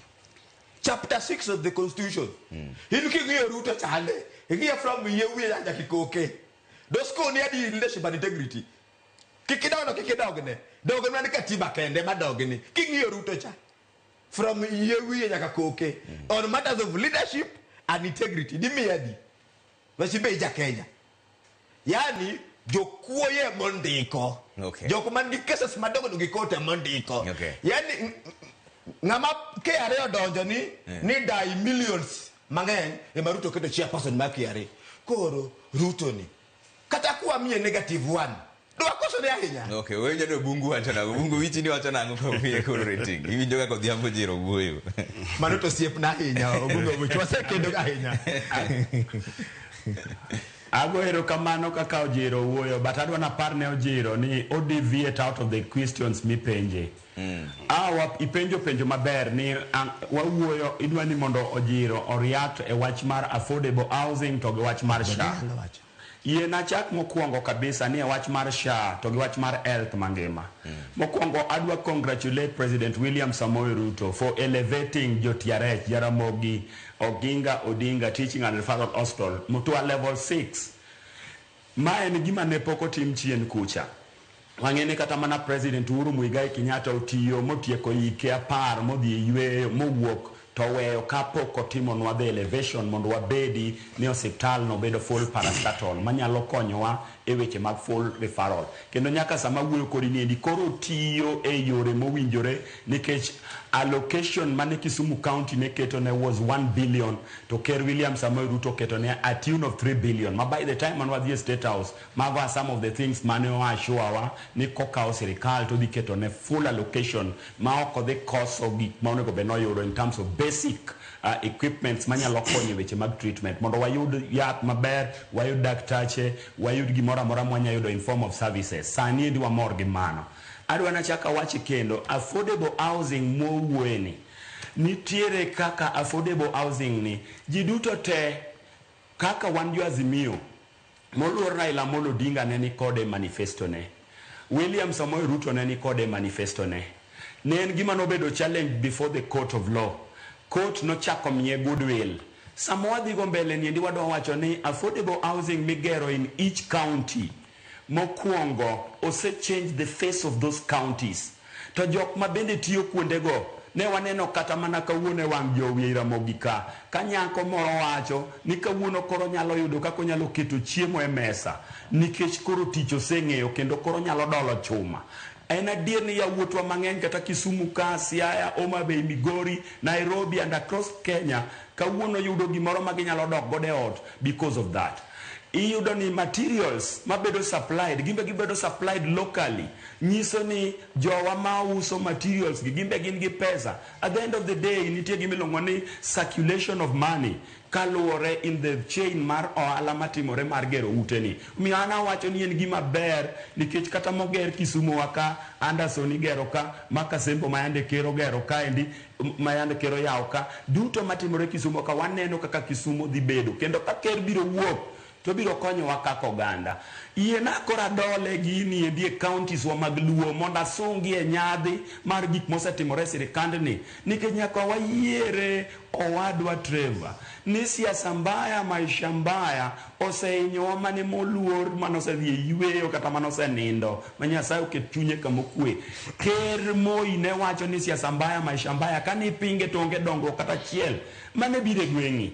Chapter 6 of the constitution. In king'iyo Ruto chande, ing'iyo from yie wiye nyaka kikoke. Dosko ni adi leadership and integrity. Kik idogno kik idogne. Dogne mana katiba kende madogni. King'iyo Ruto cha. From yie wiye nyaka koke. On matters of leadership and integrity. Dimiya adi? Wach be ja Kenya. Yani jokuoye mondiko. Okay. Jok man gi cases madongo gi kote mondiko. Okay. Yani ng'ama KRA odonjo ni ni dai millions mang'eny ema Ruto keto chairperson mar KRA. Koro Ruto ni kata kuwa miye negative one dwa koso ne ahinya. Okay, winjo ni Bungu wacho nang'o? Bungu wichi ni wacho nang'o ka wiye koro rating? Iwinjo kaka Odhiambo Jiro wuoyo. Mano to osiepna ahinya, Ogungo Obuch wasekedo ahinya. Ago erokamano kaka Ojiro wuoyo, but adwa napar ne Ojiro ni o deviate out of the questions mipenje. Ah, ipenjo penjo maber ni wawuoyo idwa ni mondo Ojiro o react e wach mar affordable housing to gi wach mar SHA. Yie nachak mokwongo kabisa ni e wach mar SHA to gi wach mar health mangima. Mokwongo adwa congratulate President William Samoei Ruto for elevating jo-TRH, Jaramogi Oginga Odinga Teaching and Referral Hospital to a level 6. Ma en gima ne pok otim chien kucha. Wang'e ni kata mana President Uhuru Muigai Kenyatta otiyo motieko hike 10 modhi e yweyo mowuok to oweyo kapok otimonwa the elevation mondo wabedi ni osiptal no bedo full parastatal manyalo konyowa e weche mag full referral. Kendo nyaka sama wuoyo kodi ni endi koro tiyo e yore mowinjore nikech allocation mane Kisumu County ne keto ne was 1 billion to Ker William Samoei Ruto keto ne a tune of 3 billion ma by the time mane wadhi e State House mago are some of the things mane o assure wa ni kokawo sirikal to dhi keto ne full allocation ma ok odhi koso gik ma onego bed noyudo in terms of basic equipments manyalo konyo e weche mag treatment mondo wayud yath maber, wayud daktache, wayud gimoro amora mwanya yudo in form of services. Sani endi wamor gi mano. Adwa nachak awachi kendo, affordable housing mwawuoye ni, nitiere kaka affordable housing ni, ji duto te kaka wan jo Azimio, moluor Raila Amolo Odinga ne ni kode e manifesto ne. William Samoei Ruto ne ni kode e manifesto ne. Ne en gima nobedo challenge before the court of law. Court nochako miye goodwill. Sama wadhi go mbele ni endi wadwa wacho ni affordable housing migero in each county mokwongo ose change the face of those counties. To jok ma bende tiyo kuondego Ne waneno kata mana kawuono e wang' jowi ei Ramogi ka, ka nyako moro wacho ni kawuono koro nyalo yudo kaka onyalo keto chiemo e mesa nikech koro tich oseng'eyo kendo koro nyalo dolo chuma. En adier ni yawuotwa mang'eny kata Kisumu ka, Siaya, Homa Bay, Migori, Nairobi and across Kenya kawuono yudo gimoro ma ginyalo dok godo e ot because of that. Iyudo ni materials mabedo supplied gimbe gibedo supplied locally nyiso ni jowa mauso materials gi gimbe gin gi pesa. At the end of the day nitie gima iluongo ni circulation of money kaluwore in the chain mar ohala matimore mar gero ute ni. Omiyo an awacho ni en gima ber nikech kata moger Kisumu wa ka, Anderson igero ka, Makasembo ma yande ker ogero kaendi, ma yande ker oyawo ka, duto matimore Kisumu ka waneno kaka Kisumu dhi bedo. Kendo ka ker biro wuok to biro konyowa kaka oganda. Yiena koro adole gini endi e counties wa mag Luo mondo asungi e nyadhi mar gik mosetimore e sirikandni nikech nyaka wayiere owadwa Trevor ni siasa mbaya maisha mbaya osehinyowa mane moluor mane osedhi e yweyo kata mane osenindo ma Nyasaye oket chunye kama okwe. Ker Moi ne wacho ni siasa mbaya maisha mbaya kane ipinge to onge dongruok kata achiel mane biro e gweng'i.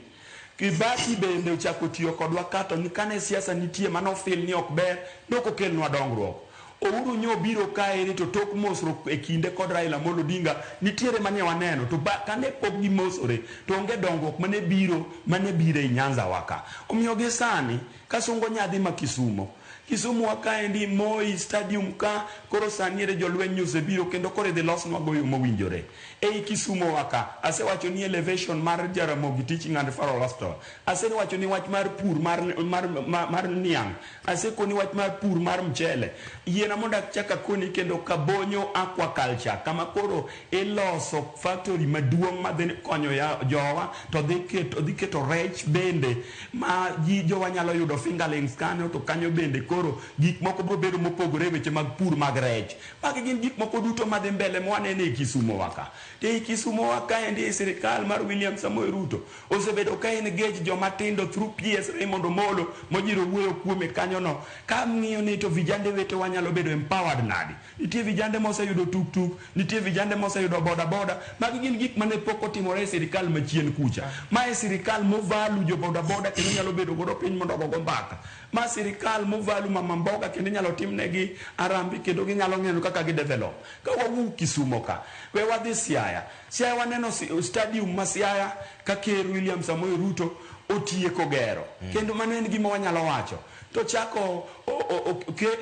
Kibaki bende ochako tiyo kodwa ka to kane siasa nitie mane ofil ni ok ber ne ok okelnwa dongruok. Uhuru nyo biro kaeri to tok mosruok e kinde kod Raila Amolo Odinga nitiere mane waneno to kane pok gimosore to onge dongruok mane biro mane biro ei Nyanza wa ka. Omiyo gi sani kasungo nyadhi ma Kisumo. Kisumu wa kaendi Moi Stadium ka koro sani ere jolweny osebiro kendo koro idhi losnwa go yo mowinjore. Ei Kisumo wa ka asewacho ni elevation mar Jaramogi Teaching and Referral Hospital. Asewacho ni wach mar pur mar niang'. Asekoni wach mar pur mar mchele. Yiena mondo achak akoni kendo Kabonyo Aquaculture kama koro iloso factory maduong' madhi konyo jowa to dhi keto rech bende ma ji jowa nyalo yudo fingerlings kanyo to kanyo bende koro gik moko biro bedo mopogore e weche mag pur mag rech. Magi gin gik moko duto madhi mbele mwaneno e Kisumo wa ka. To ei Kisumo wa kaendi e sirikal mar William Samoei Ruto osebedo ka engage joma tindo through PS Raymond Omolo mojiro wuoyo kuome kanyono ka ng'iyo ni to vijande wetewa nyalo bedo empowered nadi. Nitie vijande moseyudo tuk-tuk, nitie vijande moseyudo boda boda. Magi gin gik mane pok otimore e sirikal machien kucha. Ma e sirikal movalu jo boda boda kendo nyalo bedo godo piny mondo ogogo mbaka. Ma sirikal movalu mama mboga kendo inyalo timnegi arambi kendo ginyalo ng'eyo kaka gi develop. Ka wawuok Kisumo ka, we wadhi Siaya. Siaya waneno stadium ma Siaya ka Ker William Samoei Ruto otieko gero. Kendo mano en gima wanyalo wacho. To chako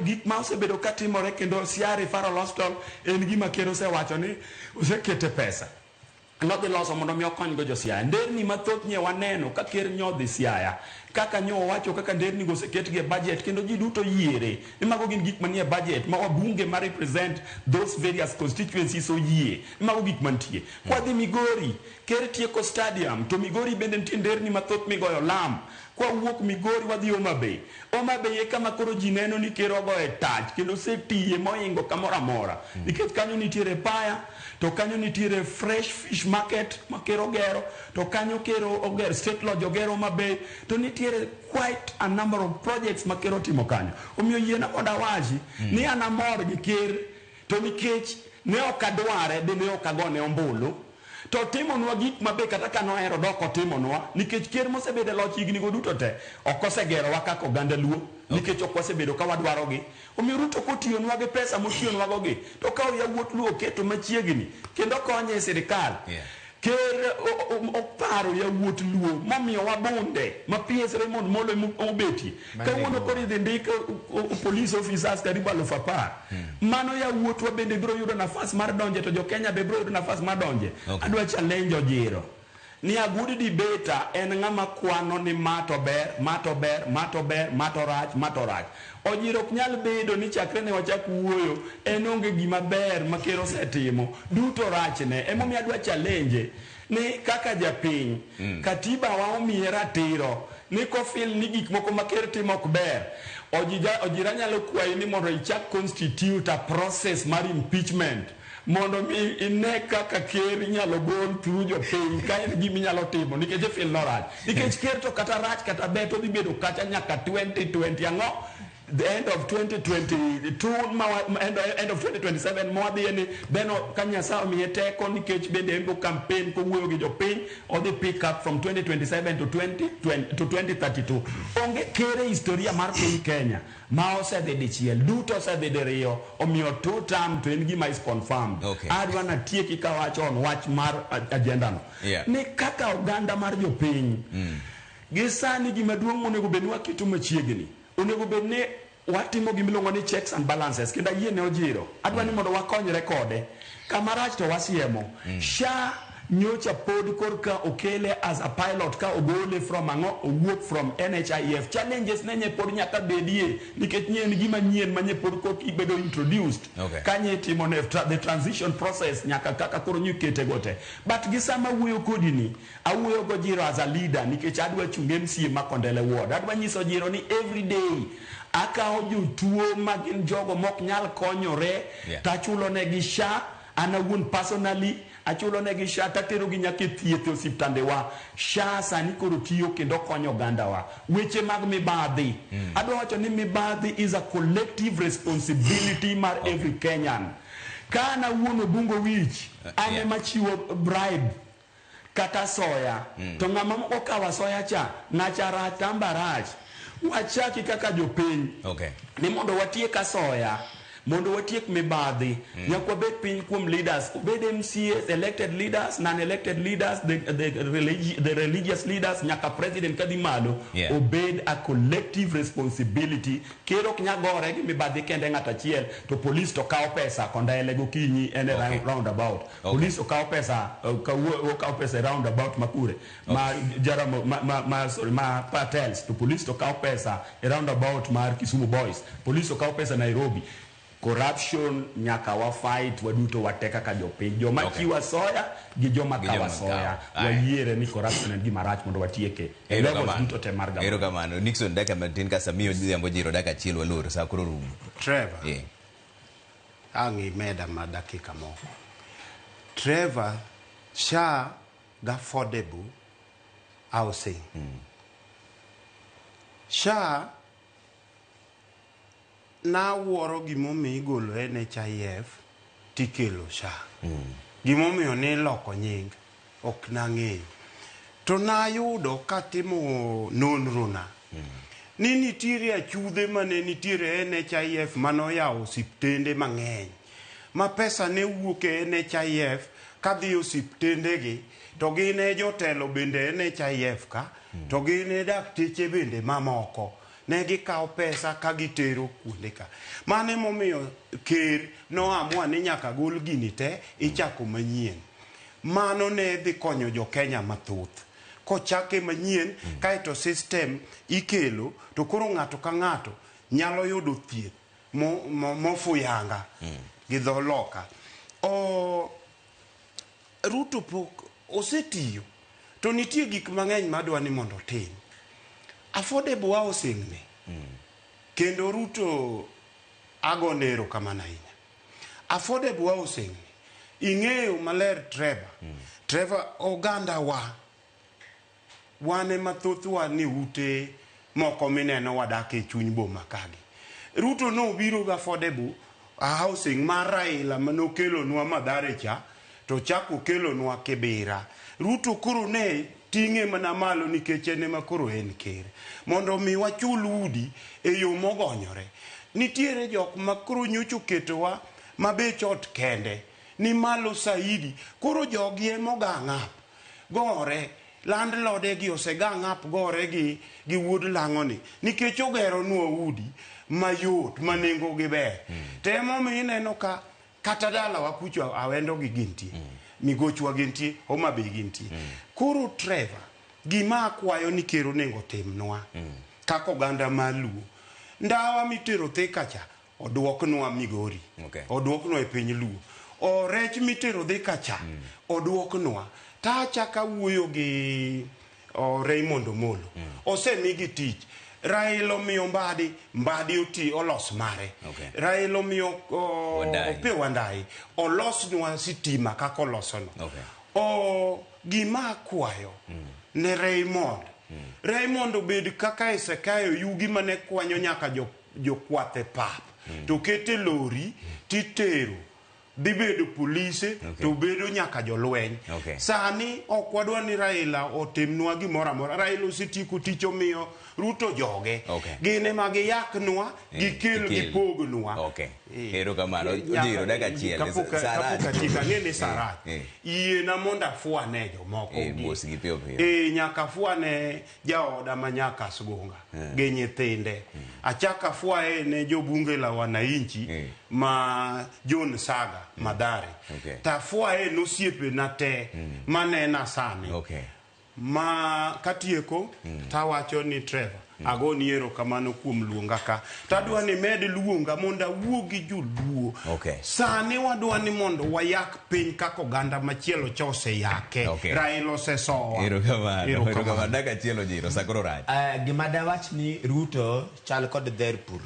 gik ma osebedo katimore kendo Siaya Referral Hospital en gima ker osewacho ni osekete pesa. Nodhi loso mondo mi okony go jo Siaya. Nderni mathoth nye waneno ka ker nyodhi Siaya. Kaka nyo owacho kaka nderni go oseketgi e budget kendo ji duto yiere. Ni mago gin gik manie budget ma wabunge ma represent those various constituencies oyie. Ni mago gik mantie. Kwadhi Migori, ker tieko stadium to Migori bende nitie nderni mathoth migoyo lam. Kwa wuok Migori wadhi Homa Bay. Homa Bay e kama koro ji neno ni ker ogoye tach kendo osetiye mohingo kamoro amora. Nikech kanyo nitiere paya, to kanyo nitiere fresh fish market ma ker ogero, to kanyo ker ogero State Lodge ogero Homa Bay, to nitiere quite a number of projects ma ker otimo kanyo. Omiyo yiena mondo awachi ni an amor gi ker to nikech ne ok adware be ne ok agone ombulu. To timonwa gik mabe kata ka nohero dok otimonwa nikech ker mosebedo e loch higni go duto te ok osegerowa kaka oganda Luo nikech ok wasebedo ka wadwarogi. Omiyo Ruto kotiyonwa gi pesa motiyonwa go gi to kawo yawuot Luo oketo machiegni kendo konye e sirikal. Ker oparo yawuot Luo momiyowa bunde ma PS Raymond Molo obetie. Kawuono koro idhi ndik police officers karibu 10,000. Mano yawuotwa bende biro yudo nafas mar donje to jo Kenya be biro yudo nafas mar donje. Adwa challenge Ojiro. Ni a good debater en ng'ama kwano ni ma to ber, ma to ber, ma to ber, ma to rach, ma to rach. Ojiro ok nyal bedo ni chakre ne wachak wuoyo en onge gima ber ma ker osetimo, duto rachne. Emomiyo adwa challenge ni kaka japiny, katiba wa omiye ratiro ni kofil ni gik moko ma ker timo ok ber, Ojira nyalo kwayi ni mondo ichak constitute a process mar impeachment mondo mi ine kaka ker inyalo gol through jopiny ka en gima inyalo timo nikech ifil no rach. Nikech ker to kata rach kata ber to odhi bedo kacha nyaka 2020 ang'o? The end of 2022 ma end of 2027 ma wadhiye ni, then ka Nyasaye omiye teko, nikech bende en go campaign kowuoyo gi jopiny, odhi pick up from 2027 to 20, to 2032. Onge kere historia mar piny Kenya ma osedhi dichiel, duto osedhi diriyo. Omiyo two term to en gima is confirmed. Adwa natieki kawacho on wach mar agenda no ni kaka oganda mar jopiny gi sani, gima duong' monego bed ni waketo machiegni, onego bed ni watimo gimiluongo ni checks and balances. Kendo ayie ne Ojiro, adwa ni mondo wakonyre kode kama rach to wasiemo. SHA nyocha pod korka okele as a pilot, ka ogole from ang'o, owuok from NHIF, challenges ne nye pod nyaka bedie nikech nye en gima nyien ma nye pod kok ibedo introduced. Kanye itimo ne the transition process nyaka kaka koro nyikete go te. But gi sama wuoyo kodi ni, awuoyo go Jiro as a leader nikech adwa chung MCA ma Kondele Ward. Adwa nyiso Jiro ni every day akawo jotuo ma gin jogo mok nyal konyore tachulo negi SHA. An awuon personally achulo negi SHA, taterogi nyaka e thieth e osiptandewa. SHA sani koro tiyo kendo konyo ogandawa. Weche mag mibadhi, adwa wacho ni mibadhi is a collective responsibility mar every Kenyan. Ka an awuon Obungo Wich an ema chiwo bribe kata soya, to ng'ama okawo asoya cha, ng'acha rach tamba rach. Wachaki kaka jopiny ni mondo watiek asoya, mondo watiek mibadhi, nyaka wabed piny kuom leaders, obed MCAs, elected leaders, non-elected leaders, the religious leaders, nyaka president kadhi malo. Obed a collective responsibility. Ker ok nyal gore gi mibadhi kende ng'at achiel, to police to kawo pesa Kondele gokinyi en e roundabout. Police okawo pesa, okawo pesa e roundabout makure ma Jaramo, ma, sorry, ma Patels, to police to kawo pesa e roundabout mar Kisumu Boys, police okawo pesa Nairobi. Corruption nyaka wa fight waduto wate kaka jopiny, joma chiwo asoya gi joma Gi kawo joma asoya. kawo. Aya. Wayiere ni corruption en gima rach mondo watieke e levels Erokamano. duto te mar government. Erokamano. Nixon, dakika matin ka Samiyo Odhiambo Jiro, dakika achiel, walor, sa koro rumo. Trevor, ang' imeda ma dakika moko. Trevor, SHA ga affordable housing. SHA nawuoro gimomiyo igolo NHIF tikelo SHA. Gimomiyo niloko nying ok nang'eyo. To nayudo katimo nonro na ni nitiere achudhe mane nitiere NHIF manoyawo osiptende mang'eny ma pesa ne wuok e NHIF kadhi osiptendegi, to gin e jotelo bende NHIF ka, to gin e dakteche bende mamoko ne gikawo pesa ka gitero kuonde ka. Mano emomiyo ker noamua ni nyaka gol gini te, ichako manyien. Mano ne dhi konyo jo Kenya mathoth kochake manyien. Kaeto system ikelo to koro ng'ato ka ng'ato nyalo yudo thieth mofuyanga gi dho loka. O Ruto pok osetiyo to nitie gik mang'eny madwa ni mondo otim. Affordable housing ni kendo Ruto agone erokamano ahinya. Affordable housing ni ing'eyo maler, Trevor. Trevor, oganda wa wan ema thothwa ni ute moko mineno wadak e chuny boma kagi. Ruto nobiro gi affordable housing mar Raila manokelonwa Mathare cha, to chako okelonwa Kibera. Ruto koro ne ting'e mana malo nikech en ema koro en ker. Mondo mi wachul udi e yo mogonyore. Nitiere jok ma koro nyocha oketowa ma bech ot kende ni malo saidi. Koro jogi ema ogang up gore landlord gi ose gang up gore gi wuod lang'o ni nikech ogeronwa udi mayot ma nengo gi ber. To emomiyo ineno ka kata dalawa kucho Awendo gi gintie, Migochwa gintie, Homa Bay gintie. Koro Trevor, gima akwayo ni ker onego timnwa kaka oganda mar Luo, ndawa mitero Thika cha oduoknwa Migori, oduoknwa e piny Luo. O rech mitero Thika cha oduoknwa. Tachaka wuoyo gi Raymond Omolo. Osemigi tich. Raila omiyo Mbadi, Mbadi oti olos mare. Raila omiyo Wandayi. Opiyo Wandayi olosnwa sitima kaka olosono. O gima akwayo ne Raymond, Raymond obed kaka Hezekiah Oyugi mane kwanyo nyaka jo jokwath e pap to kete lori titero dhi bedo polise to bedo nyaka jolweny. Sani ok wadwa ni Raila otimnwa gimoro amora. Raila osetieko tich omiyo Ruto joge. Gin ema giyaknwa, gikel gipognwa. Erokamano. Ojiro dakika achiel. Kapok atieko ang'e ni sa rach. Yiena mondo afwane jomoko. Mosgi piyo piyo. Nyaka afwane jaoda ma nyaka Asgonga gi nyithinde. Achak afwaye ne jobunge la wananchi ma John Saga Madhare. Tafwaye nosiepena te manena sani. Ma katieko tawacho ni Trevor agoni erokamano kuom luonga ka. Tadwa ni med luonga mondo awuo gi joluo. Sani wadwa ni mondo wayak piny kaka oganda machielo cha oseyake. Raila osesowa. Erokamano. Erokamano. Dakika achiel Ojiro, sa koro rach. Gima dawach ni Ruto chal kod dher pur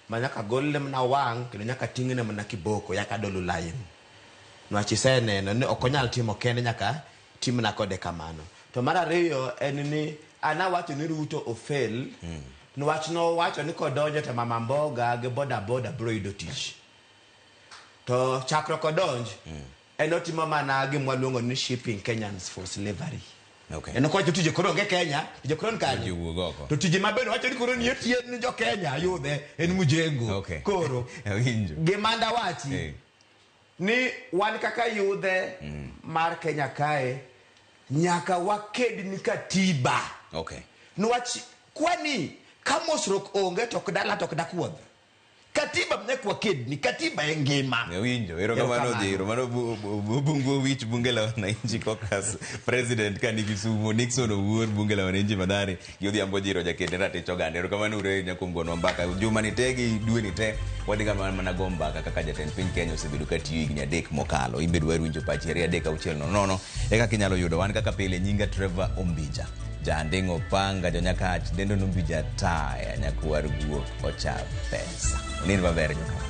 ma nyaka golne mana wang' kendo nyaka ting'ne mana kiboko yaka dolo lain. Nwach iseneno ni ok onyal timo kende nyaka timna kode kamano. To mar ariyo en ni an awacho ni Ruto ofail niwach nowacho ni kodonjo to mama mboga gi boda boda biro yudo tich. To chakruok odonj en otimo mana gima waluongo ni shipping Kenyans for slavery. En ok wacho tije koro onge Kenya, tije koro ni kanye? Tije wuog oko. To tije maber wacho ni koro ni tien ni jo Kenya yudhe en mujengo. Koro Awinjo. gima ndawachi ni wan kaka yudhe mar Kenya kae nyaka waked ni katiba. Niwach kwani ka mosruok onge to ok dala to ok dakuodh. Katiba nyaka waked ni katiba e ngima. Awinjo, erokamano Ojiro. Mano Bungu Owich bunge la wananchi caucus president ka ni Kisumu, Nixon Owuor bunge la wananchi Mathare gi Odhiambo Ojiro jaked ne ratich oganda. Erokamano uru ahinya kuom gonwa mbaka. Juma ni te gi dwe ni te wadhi ga mana go mbaka kaka jatend piny Kenya osebedo ka tiyo higni 3 mokalo. In bende wawinjo pachi 2 3 6 0 0 e kaka inyalo yudo wan kaka pile. Nyinga Trevor Ombija. Janding'o panga jonyakach dendo nombija taya nyakwar guok ocha pesa. Unind maber jokama.